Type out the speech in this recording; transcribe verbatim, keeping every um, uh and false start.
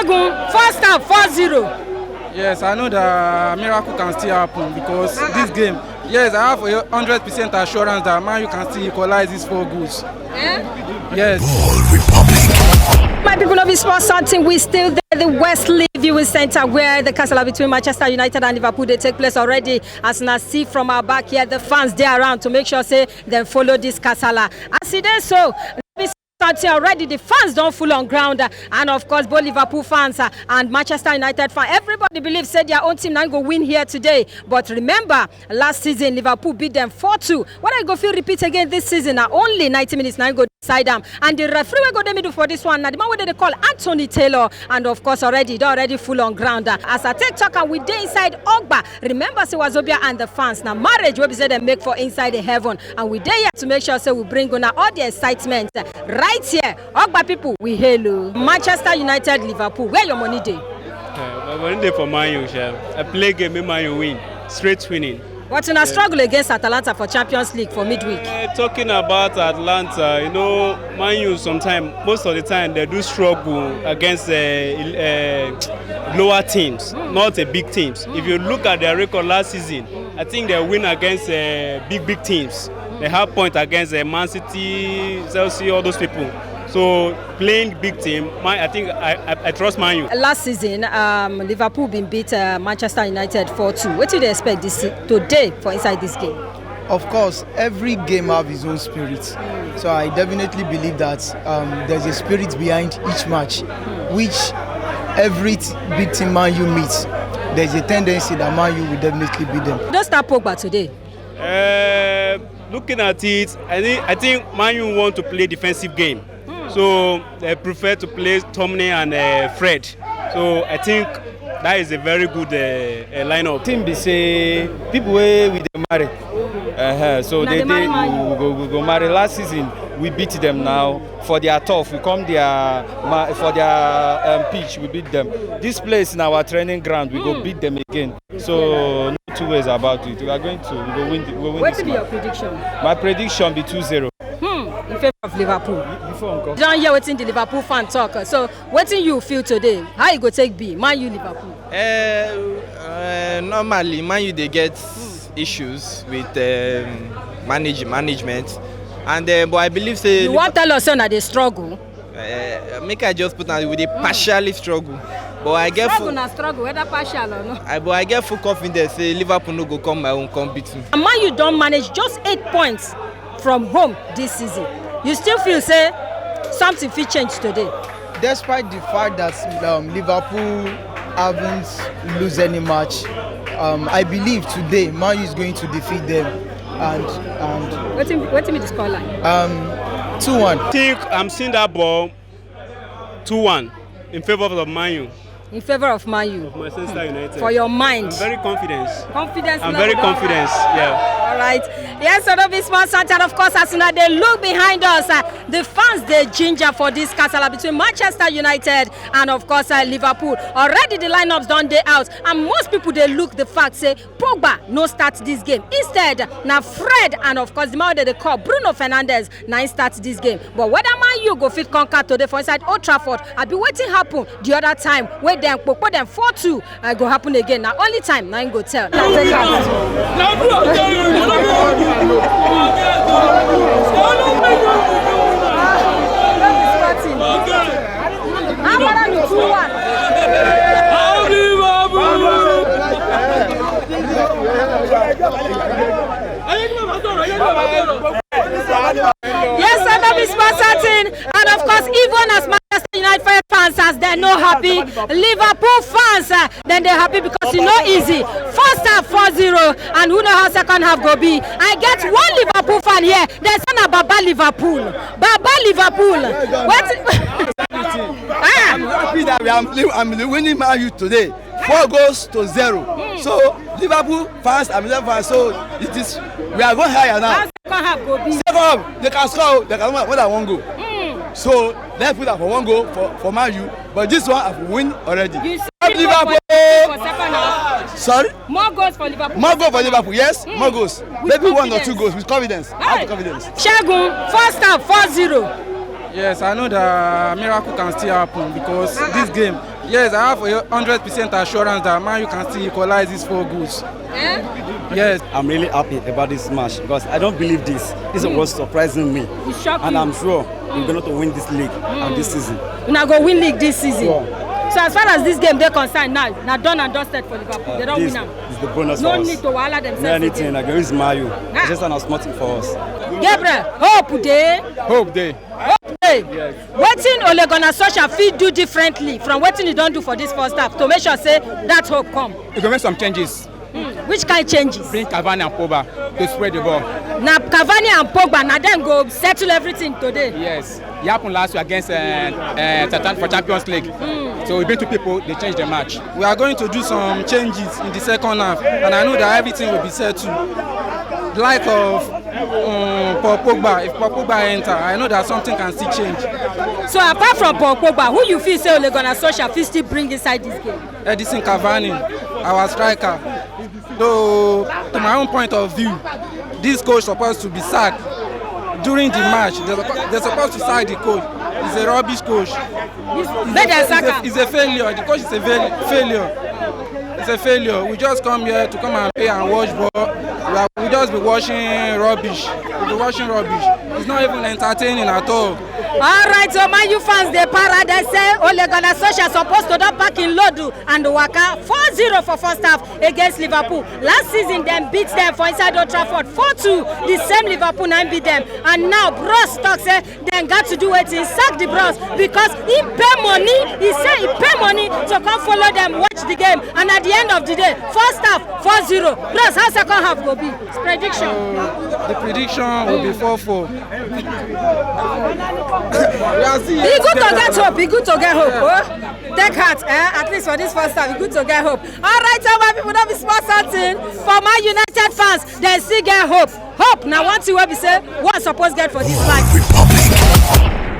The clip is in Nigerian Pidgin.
First half, four zero. Yes, I know that miracle can still happen because this game, yes, I have a hundred percent assurance that Man U can still equalize these four goals. Yes. My people of the sports something, we still there. The Wesley Viewing Center, where the castle between Manchester United and Liverpool they take place already. As you see from our back here, the fans they around to make sure say they follow this castle. As it is so, something already, the fans don't full on ground, and of course both Liverpool fans, uh, and Manchester United fans, everybody believes said their own team now go win here today. But remember, last season Liverpool beat them four two. What I go feel repeat again this season? Now only ninety minutes now go decide them, and the referee will go the middle for this one. Now the man wey they call Anthony Taylor, and of course already they already full on ground. Uh, as I take talk, and we dey inside Ogba. Remember, say Wazobia and the fans now marriage will be said and make for inside the heaven, and we dey here to make sure say we bring on all the excitement right here. Ogba people, we hail you. Manchester United, Liverpool, where your money dey? Uh, my money dey for Man U, sha. I play game, make Man U win. Straight winning. But una struggle against Atalanta for Champions League for midweek. Uh, talking about Atlanta, you know, Man U sometimes, most of the time, they do struggle against uh, uh, lower teams, not a big teams. If you look at their record last season, I think they win against uh, big, big teams. They have points against uh, Man City, Chelsea, all those people. So playing big team, my, I think I, I, I trust Man U. Last season, um, Liverpool been beat uh, Manchester United four two. What do they expect this today for inside this game? Of course, every game have his own spirit. So I definitely believe that um, there's a spirit behind each match, which every t- big team Man U meets, there's a tendency that Man U will definitely beat them. Don't start Pogba today. Uh, looking at it, I think I think Man U want to play defensive game, so they prefer to play Tomney and uh, Fred. So I think that is a very good uh, uh, lineup. Team be say people wey we dey marry. Uh-huh. So they dey we go we go marry. Last season we beat them now for their turf. We come their for their um, pitch. We beat them. This place in our training ground. We go beat them again. So no two ways about it. We are going to we go win. The, we go win. What will be your prediction? My prediction be two zero. Hmm. In favor of Liverpool. Before uncle. Don't hear wetin the Liverpool fan talk. So wetin you feel today? How you go take be? Man U, Liverpool. Uh, uh, normally, Man U they get issues with um, manage management, and uh, but I believe say. You want tell us say na dey struggle? Uh, make I just put am with a partially struggle, but I get struggle full, na struggle whether partial or not. I, but I get full confidence say Liverpool no go come my own come beat me. And Man U don manage just eight points from home this season. You still feel say something fit change today? Despite the fact that um, Liverpool haven't lose any match, um, I believe today Man U is going to defeat them. And and wetin wetin be the score line? Um, two one. I think I'm seeing that ball two one in favor of Man U. In favor of Man U. Of Manchester United. For your mind. I'm very confident. Confidence. I'm very confident. Yeah. All right. Yes, so don't be small, Santa. Of course, as soon as they look behind us, uh, the fans they ginger for this castle between Manchester United and of course uh, Liverpool. Already the lineups don't they out, and most people they look the fact say Pogba no start this game. Instead, na Fred and of course the man wey dem dey call Bruno Fernandes na im start this game. But whether Man U go fit conquer today for inside Old Trafford, abi wetin happen the other time wey dem kpokpo dem four two, uh, go happen again, na only time na im go tell. Yes, sir, that is Spurs thirteen. And of course, even as Manchester United fans, as they no happy, Liverpool fans, uh, then they happy because you know easy. First half four zero, and who know how second half go be. I get one Liverpool fan here. They say na Baba Liverpool. Baba Liverpool. What? Ah. I'm happy that we are, I'm winning Man U today. Four goals to zero. So Liverpool fans and Liverpool fans, so it is, we are going higher now. How second half go be? Second half, they can score, they can score more than one goal. So let's put that for one goal for, for Man U. But this one have win already. You see Liverpool for, for second half. Sorry? More goals for Liverpool. More goals for Liverpool, yes. More goals. Maybe one or two goals with confidence. I have confidence. Segun, first half four zero. Yes, I know that miracle can still happen because this game, Yes, I have a hundred percent assurance that Man U can still equalize these four goals. Eh? Yes. I'm really happy about this match because I don't believe this. This mm. was surprising me. And I'm sure we're going to win this league mm. and this season. Una go win league this season. Yeah. So as far as this game they concern now, now done and dusted for Liverpool. Uh, they don't win now. It's the bonus. No need to wahala themselves. No anything again. It's Man U. Ah. It's just an small thing for us. Gabriel, hope day. Hope day. Hope day. Yes. Wetin Ole Gunnar Solskjaer fit do differently from wetin he don do for this first half to make sure say that hope come? He go make some changes. Mm. Which kind changes? Bring Cavani and Pogba to spread the ball. Na Cavani and Pogba na dem go settle everything today. Yes, it happened last week against uh, uh, Tatan for Champions League. Mm. So we bring two people, they change the match. We are going to do some changes in the second half, and I know that everything will be settled. Like of um, Paul Pogba, if Paul Pogba enter, I know that something can still change. So apart from Paul Pogba, who you feel say Ole Gunnar Solskjaer fit still bring inside this game? Edison Cavani, our striker. Though, to my own point of view, this coach supposed to be sacked during the match. They're, suppo- they're supposed to sack the coach. He's a rubbish coach. Make dem sack am. He's a failure. The coach is a fail- failure. It's a failure. We just come here to come and pay and watch ball. We, are, we just be watching rubbish. We be watching rubbish. It's not even entertaining at all. All right, so Man U fans dey para dey say Ole Gunnar Solskjaer suppose to don pack im load and waka four zero for first half against Liverpool. Last season dem beat dem for inside Old Trafford four two. The same Liverpool na im beat dem. And now Bros talk say dem got to do wetin, sack the Bros because he pay money. He say he pay money to come follow dem watch the game. And at the end of the day, first half four zero. Bros, how second half go be? Prediction. The prediction will be four four. E good to get hope. E good to get hope. Oh? Take heart. Eh? At least for this first half, e good to get hope. All right, so my people, don't be small something. For my United fans, they still get hope. Hope na one thing wey be say one suppose get for this life. Republic.